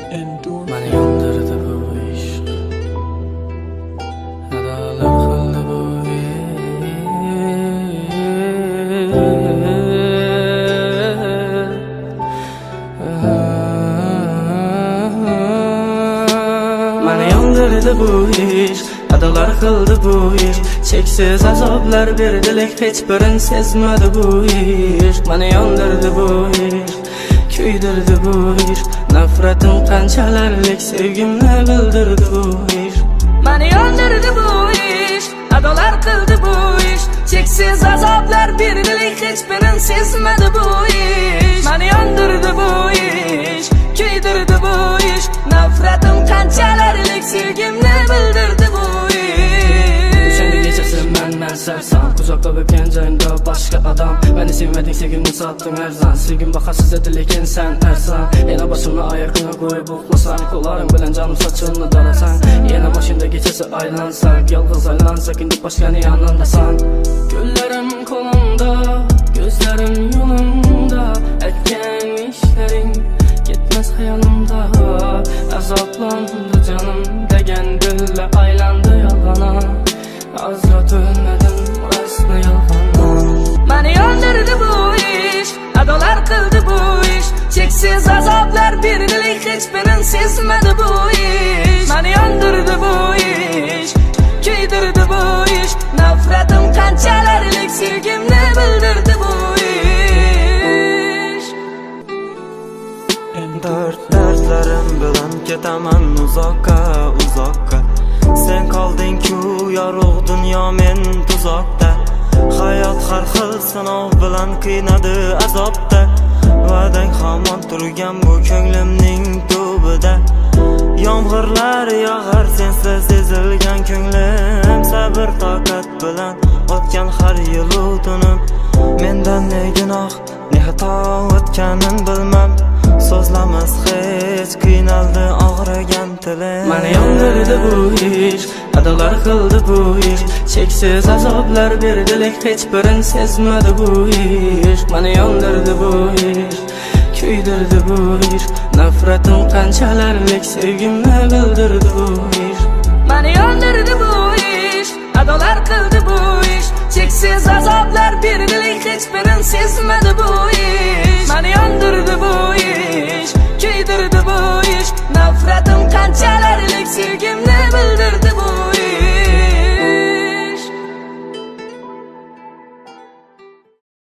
Mani yondirdi bu ishq, adolar qildi bu ishq. Mani yondirdi bu ishq, adolar qildi bu ishq. Cheksiz azoblar berdi, lek hech birin sezmadi bu ishq. Mani yondirdi bu ishq, kuydirdi bu ishq. Nafratim qanchalarlik, sevgimni bildirdi bu ishq. Mani yondirdi bu ishq, adolar qildi bu ishq. Cheksiz azoblar berdi, lek hech birin sezmadi bu ishq. Mani yondirdi bu ishq, kuydirdi bu ishq. Nafratim qanchalarlik, sevgimni bildirdi bu ishq. O'shanda kechasi man sarson. Quchoqlab o'pgan joyimda boshqa odam. Meni sevmading, sevgimni sotding arzon. Sevgim bahosiz edi, lekin sen arzon. Yana boshimni oyoqqa qo'yib uxlasam, qo'llaring bilan jonim sochimni darasan. Yana boshimda kechasi aylansak, yolg'iz aylansak, endi boshqani yonimdasan. Gullarim qo'limda, ko'zlarim yo'limda. Aytgan ishlaring ketmas xayolimda. Azoblandi jonim degan dilla aylandi yolg'ona. Azra ölmedim rostmi yolg'onma. Mani yondirdi bu ishq, adolar qildi bu ishq. Cheksiz azoblar berdi, lek hech birin sezmadi bu ishq. Mani yondirdi bu ishq, kuydirdi bu ishq. Nafratim qanchalarlik, sevgimni bildirdi bu ishq. Dard dardlarim bilan ketaman uzoqqa, uzoqqa. Sen qolding-ku yorug' dunyo, men tuzoqda. Hayot har xil sinov bilan qiynadi azobda. Va'dang hamon turgan bu ko'nglimning tubida. Yomg'irlar yog'ar sensiz ezilgan ko'nglim. Sabr toqat bilan o'tgan har yilu tunim. Mendan ne gunoh, ne xato o'tganin bilmam. So'zlamas hech, qiynaldi og'rigan tilim. Mani yondirdi bu ishq, adolar qildi bu ishq. Cheksiz azoblar berdi, lek hech birin sezmadi bu ishq. Mani yondirdi bu ishq, kuydirdi bu ishq. Nafratim qanchalarlik, sevgimni bildirdi bu ishq. Mani yondirdi bu ishq, adolar qildi bu ishq. Cheksiz azoblar berdi, lek hech birin sezmadi bu ishq. Mani yondirdi bu ishq, kuydirdi bu